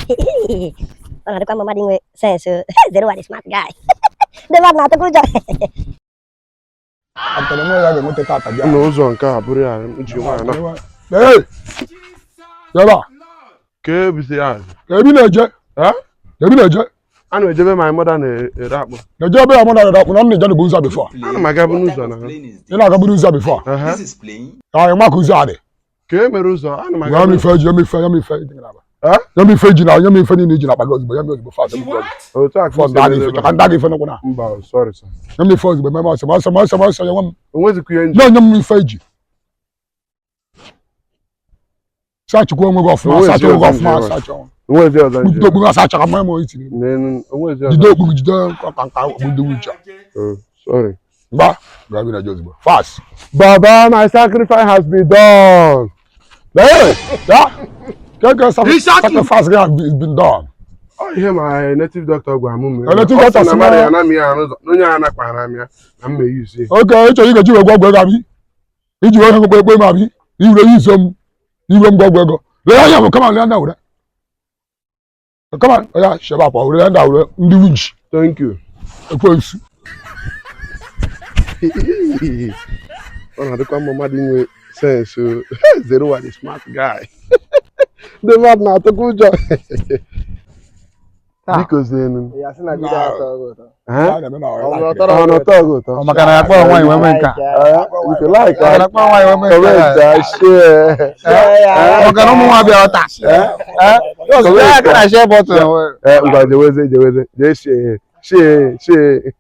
Ọ na-adịkwa mma mmadụ inwe sense. Zero one smart guy. Ndị mmadụ na-atụkwa ụjọ. Atara nwa ya ga-enweta tata bịa. Na ụzọ nke a bụrụ ya ji nwaanyị na Ee! Ebe a, ka ebisi ya. Ka ebe ị na-eje? Eh? Ka ebe ị na-eje? Ana m ejebe my mother na-ere akpụ. Na-eje ebe ya mụ na-ere akpụ na m na-eje n'bu ụzọ before. Ana m agabu n'ụzọ na Ị na-agaburu ụzọ before. Ehe. This is playing. Ka anyị maka ụzọ a dị. Ka e mere ụzọ ana m Nye m agabu. ife eji, nye m ife, nye m ife ị na-akpa. Eh? Nye m ife eji na nye m ife niile iji na-akpa gị ozugbo, nye m ozugbo fast. Otu a ka Fọ isi nda gị emere ife, ebe a. ka nda gị ife n'ụkwụ na. Mba, sorry sir. Nye m ife ozugbo, meme ọsọ, ọsọ, ọsọ, ọsọ, nye m. Onwezikwa ihe nji. Nye nye m ife eji. Sachukwu onwe gị ọfụma, Onwezi sacha onwe gị ọzọ ọfụma, nji. sacha onwe. Onwezi ọzọ nji. Jide okpu gị asacha ka mma ma itiri. N'enu, onwezi ọzọ. Jide okpu gị, jide ka nka okpu ndị wucha. Oh, sorry. Mgba, gaa bi na je ozugbo. Fast. Baba, my sacrifice has been done. Hey, yeah. Keke sacrifice gị has been done. Ọ ihe my native doctor gwara m mere. A native Ọ sị doctor na sị mmadụ na- ya na m ya n'ụzọ na onye a nakpara m ya na m eyuzie. Oke, ịchọrọ ị ga-eji wee gwọ ọgwụ ego abi? Iji wee hụ ekpe m abi? Iwere izo m, iwe m gwọ ọgwụ ego. Lee anya bụ kama lee ndị were. Kama ya shebe akwa were ndị were ndị winch. Thank you. Ekwensu. Ọ na-adịkwa mma mmadụ inwe sense o. Zero one smart guy. Ndị mmadụ na-atụkwa ụjọ. Biko zenu. Ya sị na video atọ gị ụtọ. Eh? A na-eme na ọya Ọ like tọrọ Ọ na-atọ gị ụtọ? Ọ maka na akpọ nwaanyị wee mee nke a. Eh, you can like, Maka na akpọ nwaanyị wee mee nke comment, a. share. Eh, maka na ụmụ nwa bịa ọta. Eh, just aka na share button. Eh, ngwa jeweze jeweze jee share share share.